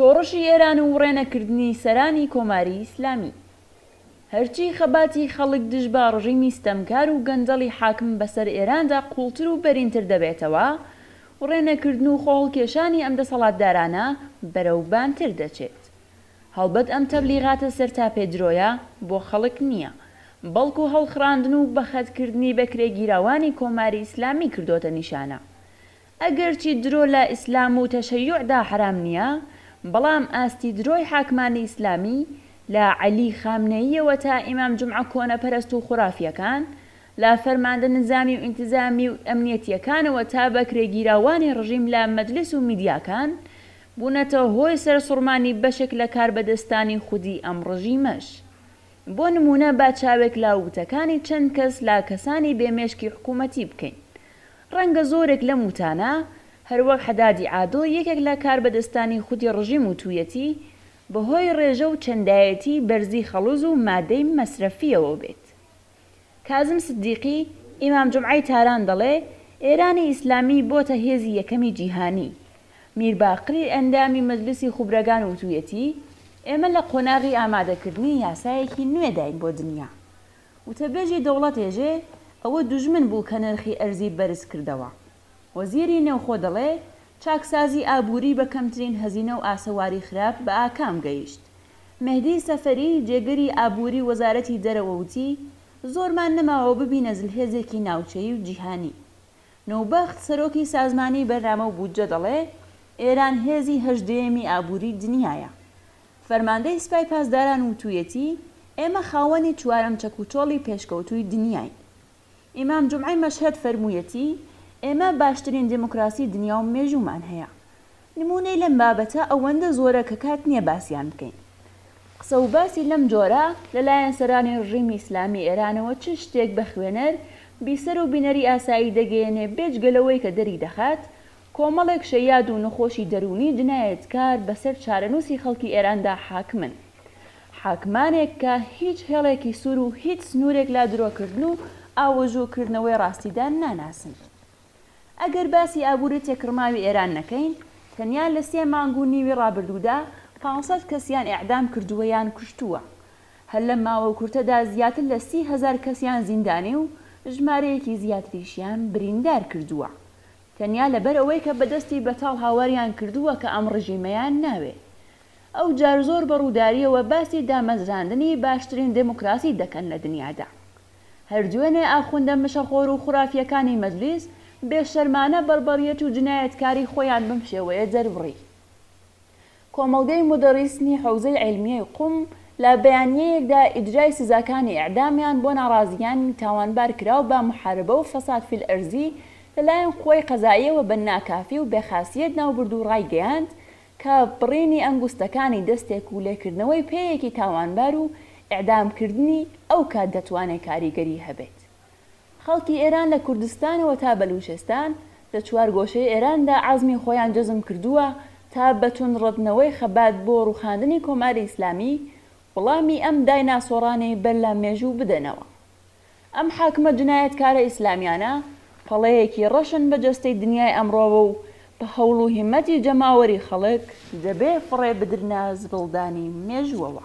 شۆڕشی ئێران و وڕێنەکردنی سەرانی کۆماری ئیسلامی. هەرچی خەباتی خەڵک دژ بە ڕژیمی ستەمکار و گەندەڵی حاکم بەسەر ئێراندا قووڵتر و بەرینتر دەبێتەوە، وڕێنەکردن و خۆهەڵکێشانی ئەم دەسەڵاتدارانە بەرەو بانتر دەچێت. هەڵبەت ئەم تەبلیغاتە سەرتاپێ درۆیە بۆ خەڵک نییە، بەڵکو هەڵخڕاندن و بەخەتکردنی بەکرێگیراوانی کۆماری ئیسلامی کردۆتە نیشانە. ئەگەرچی درۆ لە ئیسلام و تەشەیوعدا حەرام نییە، بەڵام ئاستی درۆی حاکمانی ئیسلامی لە عەلی خامنەییەوە تا ئیمام جومعە کۆنەپەرست و خورافییەکان، لە فەرماندە نزامی و ئینتزامی و ئەمنیەتییەکانەوە تا بەکرێگیراوانی ڕژیم لە مەجلیس و میدیاکان، بوونەتە هۆی سەرسوڕمانی بەشێک لە کاربەدەستانی خودی ئەم ڕژیمەش. بۆ نموونە با چاوێک لە وتەکانی چەند کەس لە کەسانی بێ مێشکی حکوومەتی بکەین. ڕەنگە زۆرێک لەم وتانە، هەروەک حەدادی عادڵ یەکێک لە کاربەدەستانی خودی ڕژیم وتوویەتی، بە هۆی ڕێژە و چەندایەتیی بەرزی خەڵوز و مادەی مەسرەفییەوە بێت. کازم سدیقی، ئیمام جومعەی تاران دەڵێ، ئێرانی ئیسلامی بۆتە هێزی یەکەمی جیهانی. میر باقری ئەندامی مەجلسی خوبرەگان وتوویەتی، ئێمە لە قۆناغی ئامادەکردنی یاسایەکی نوێداین بۆ دنیا. وتەبێژی دەوڵەت ئێژێ، ئەوە دوژمن بوو کە نرخی ئەرزی بەرز کردەوە. وەزیری نێوخۆ دەڵێ، چاکسازی ئابووری بە کەمترین هەزینە و ئاسەواری خراپ بە ئاکام گەیشت. مێهدی سەفەری، جێگری ئابووری وەزارەتی دەرەوە وتی، زۆرمان نەماوە ببینە زلهێزێکی ناوچەیی و جیهانی. نەوبەخت، سەرۆکی سازمانی بەرنامە و بودجە دەڵێ، ئێران هێزی هەژدەیەمی ئابووری دنیایە. فەرماندەی سپای پاسداران وتوویەتی، ئێمە خاوەنی چوارەم چەکوچۆڵی پێشکەوتووی دنیاین. ئیمام جومعەی مەشهەد فەرموویەتی، ئێمە باشترین دێموکراسی دنیا و مێژوومان هەیە. نموونەی لەم بابەتە ئەوەندە زۆرە کە کات نییە باسیان بکەین. قسە و باسی لەم جۆرە لە لایەن سەرانی ڕژیمی ئیسلامی ئێرانەوە چ شتێک بە خوێنەر، بیسەر و بینەری ئاسایی دەگەیەنێ بێجگە لەوەی کە دەری دەخات کۆمەڵێک شەیاد و نەخۆشی دەروونی جنایەتکار بەسەر چارەنووسی خەڵکی ئێراندا حاکمن. حاکمانێک کە هیچ هێڵێکی سوور و هیچ سنوورێک لە درۆکردن و ئاوەژوو کردنەوەی ڕاستیدا ناناسن. ئەگەر باسی ئابووری تێکڕماوی ئێران نەکەین، تەنیا لە سێ مانگ و نیوی ڕابردوودا پانسەد کەسیان ئێعدام کردووە یان کوشتووە. هەر لەم ماوە کورتەدا زیاتر لە 30,000 کەسیان زیندانی و ژمارەیەکی زیاتریشیان بریندار کردووە. تەنیا لەبەر ئەوەی کە بە دەستی بەتاڵ هاواریان کردووە کە ئەم ڕژیمەیان ناوێ. ئەو جار زۆر بە ڕوودارییەوە باسی دامەزراندنی باشترین دێموکراسی دەکەن لە دنیادا. هەر دوێنێ ئاخوندە مشەخۆر و خورافییەکانی مەجلیس بێشەرمانە بەڕبەڕیەت و جنایەتکاری خۆیان بەم شێوەیە دەربڕی. کۆمەڵگەی مودەڕیسنی حەوزەی عیلمیەی قوم لە بەیانیەیەکدا ئیجرای سزاکانی ئیعدامیان بۆ ناڕازیانی تاوانبار کراو بە محاربە و فساد فی الارضی لە لایەن قوەی قەزائیەوە بە ناکافی و بێ خاسیەت ناوبرد و ڕایگەیاند کە بڕینی ئەنگوستەکانی دەستێک و لێکردنەوەی پێیەکی تاوانبار و ئیعدام کردنی ئەو کات دەتوانێ کاریگەری هەبێت. خەڵکی ئێران لە کوردستانەوە تا بەلوچستان، لە چوارگۆشەی ئێراندا عەزمی خۆیان جەزم کردووە تا بە توندڕەتنەوەی خەبات بۆ ڕووخاندنی کۆماری ئیسلامی، وڵامی ئەم دایناسۆڕانەی بەر لە مێژوو بدەنەوە. ئەم حاکمە جنایەتکارە ئیسلامیانە پەڵەیەکی ڕەشن بە جەستەی دنیای ئەمڕۆوە و بە هەوڵ و هیمەتی جەماوەری خەڵک دەبێ فڕێ بدرنە زبڵدانی مێژووەوە.